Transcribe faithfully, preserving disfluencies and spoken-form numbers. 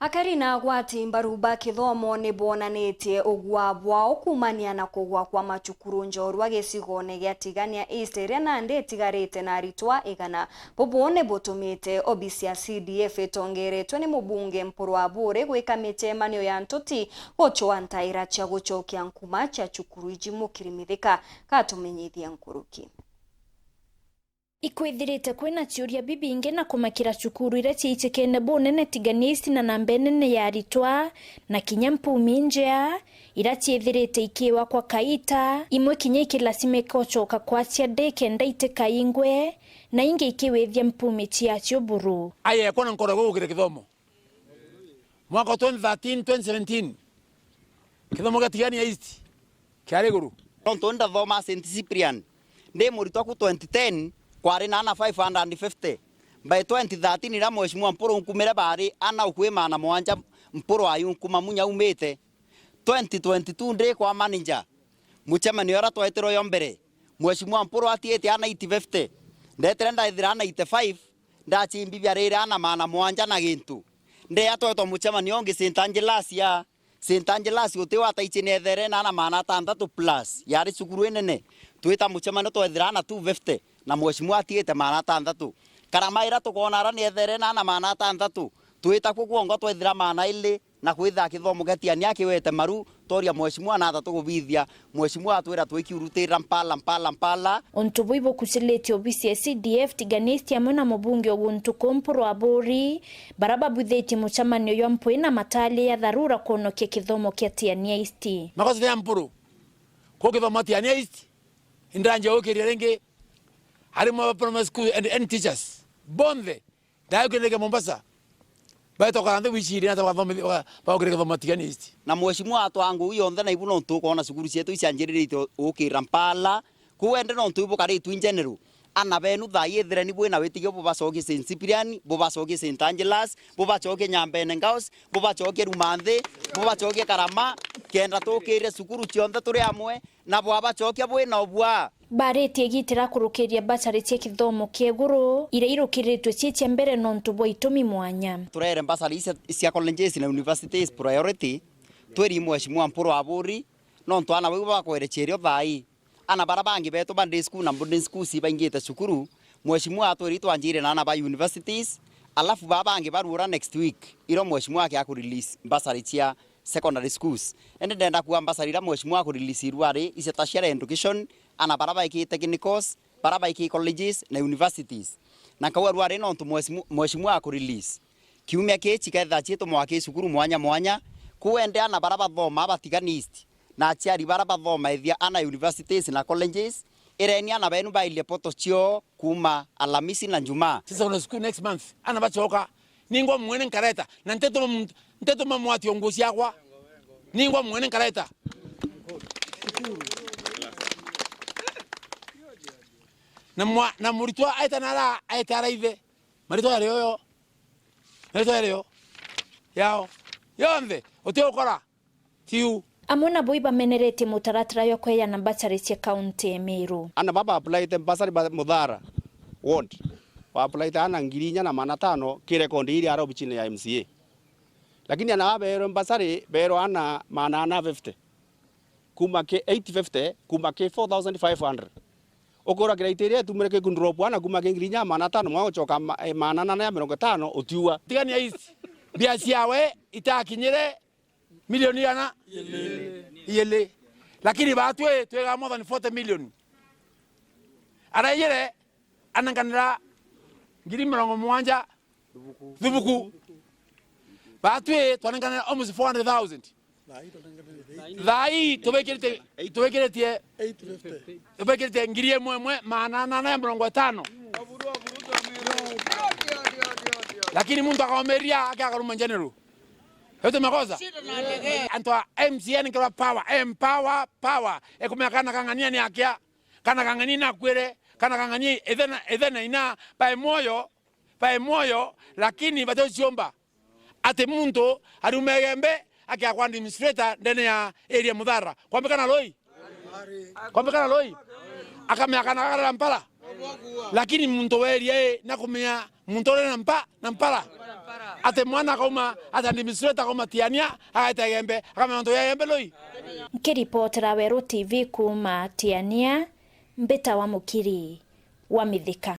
Akari na agwati mbaru ba kithomo ni boonanitie ugua bwao kuumania na kugwa kwa macukuru njorua gicigone gia Tigania East, iria nandi itigarite na aritwa igana. Bubu ni butumite obisi ya C D F itongeretwe ni mubunge Mpuru Aburi gwika micemanio ya ntuti gucwaa ntaira cia gucokia nkuma cia cukuru iji. Mukiri Mithika gatumenyithia nkuruki. Ikwithirite kwina ciuria bibingi na kumakira cukuru iria ciitikene bunene Tigania East na namba nene ya aritwa, na kinya mpumi njea, iria ciithirite ikiwa kwa kaita, imwe kinya ikilasimika ucoka kwacia ndi kenda itikaingwe, na ingi ikiwithia mpumi ciacio buru. Aye kwona nkoro gukire kithomo. Mwaka wa twenty thirteen, twenty seventeen, kithomo gia Tigania East kiari iguru. Nontu ndathoma Saint Cyprian, ndi muritwa ku twenty ten, kwari na ana five hundred and fifty. By twenty thirteen, iria Mheshimiwa Mpuru nkumire, bari ana ukui maana mugwanja Mpuru ayunkuma munya aumite. Twenty twenty-two, ndi kwa manager, mucemanio uria twetirwe yo mbere, Mheshimiwa Mpuru atiite ana eight fifty. Ndetire ndaithira ana eighty-five, ndachimbithia riri ana maana mugwanja na gintu. Ndeya twetwa mucemanio ungi Saint Angelas ya Saint Angelas uti wa Taichi ni ethere na ana maana atanthatu plus, yari cukuru inene. Twita mucemanio twethira ana two fifty, na Mheshimiwa atiite maana atanthatu. Karama ira tukoona ara ni ethere na ana maana atanthatu. Twita ku kwongo twethira maana ili, na kwithira kithomo gia Tigania kiwete maru, toria Mheshimiwa na atatu kubithia. Mheshimiwa atwira twikiurutira mpala, mpala, mpala. Untu buu ibukucilitie obisi ya C D F Tigania East amwe na mubunge o guntu kuu Mpuru Aburi, baria babwithitie mucemanio jwa mpwi na matali ya tharura kwonokia kithomo kia Tigania East. Makosa ya Mpuru, kuu kithomo Tigania East, indanjia gukiria ringi, arimu ba primary school and, and teachers, bonthe, ndayo kinege Mombasa, baitokana nthi wiciri na bathome, ba-, baukire kithomo Tigania East. Na Mheshimiwa atwaa nguu yonthe na ibu nontu ukoona cukuru cietu icanjiriritie gukira mpala, kuu ende nontu ibukaritwe in general. Ana benu thaa ii ithireni bwina witigio bubacokie Saint Cyprian, bubacokie Saint Angelas, bubacokie Nyambene Girls, bubacokie Rumanthi, bubacokie Karama, kenda tukire cukuru cionthe turi amwe, na bwabacokia bwina ubua. Baritie igitira kurukiria mbacari cia kithomo kia iguru, iria irukiritwe cii cia mbere nontu bwa itumi mwanya. Turere mbacari cia, cia colleges na universities priority, twiri Mheshimiwa Mpuru Aburi, nontu ana bau bakwerecherio thaa ii. Ana bara bangi betu ba day school na boarding schools ibaingite cukuru, Mheshimiwa atwiri twanjire na ana ba universities, alafu baa bangi baruura next week, irio Mheshimiwa akia ku release mbacari cia secondary schools. Indi ndenda kuuga mbacari iria Mheshimiwa aku release irua ri, icio ta cia education, ana bara baiki technicals, bara baiki colleges na universities. Na nkauga rua ri nontu Mheshimiwa, Mheshimiwa aku release. Kiumia kii cikethira ciitwa mwaki cukuru mwanya mwanya, kuu ende ana bara bathoma ba Tigania East, na aciari bara bathomaithia ana universities na colleges, ireni ana benu bairie poto cioo kuuma Alamisi na Njumaa. Sasa kuna school next month, ana bacoka, ningwa mwene nkareta, na ntetuma muntu, ntetuma mwatio nguo ciakwa, ningwa mwene nkareta. Na mwa-, na muritwa aita nara, aita araithe, maritwa yari oyo, maritwa yari yo, yao, yonthe, uti ukora. Tiu. Amwe nabo ibameneretie mutaratara jwa kweana mbacari cia kaunti ya Meru. Ana baba applyte mbacari ba Muthara ward, ba applyte ana ngiri inya na maana tano ki rekondi iria ari obicine ya M C A. Lakini ana babeerwe mbacari, beerwa ana maana ana fifty. Kuma ki eight fifty, kuma ki four thousand five hundred. Ukura kiraiti iria itumire ki kundrop ana kuma ki ngiri inya maana tano, mwa ucoka ma-, eh, maana nana ya mirongo itano, utiua. Tigania East, mbia ciawe itakinyire milioni igana? Iili. Lakini batwi twiga more than forty million. Araijire anenkanira ngiri mirongo mugwanja thubuku. Batwi twanenkanira almost four hundred thousand. Thaa ii tubikirite, tubikiritie, tubikirite ngiri imwe imwe maana anana ya mirongo itano. Lakini muntu akaomeria akiakaruma general. Yote makosa. Antu a M C A ni kira power, empower, power. Ekumenya kana kang'ania ni akia, kana kang'ania ni akwire, kana kang'ania ithe na, ithe na ina bae mwoyo, bae mwoyo, lakini batociomba ati muntu ariume Igembe akiakwa administrator ndene ya area Muthara. Kwambikana roi? Kwambikana roi? Akamenya kana gakarera mpara. Lakini muntu weria i, nakumenya muntu uri na mpa-, na mpara. Ati mwana akauma, ati administrator akauma Tiania, agaita Igembe, akamenya antu ya Igembe lui. Nkiripotera Weru T V kuuma Tiania, mbita wa Mukiri wa Mithika.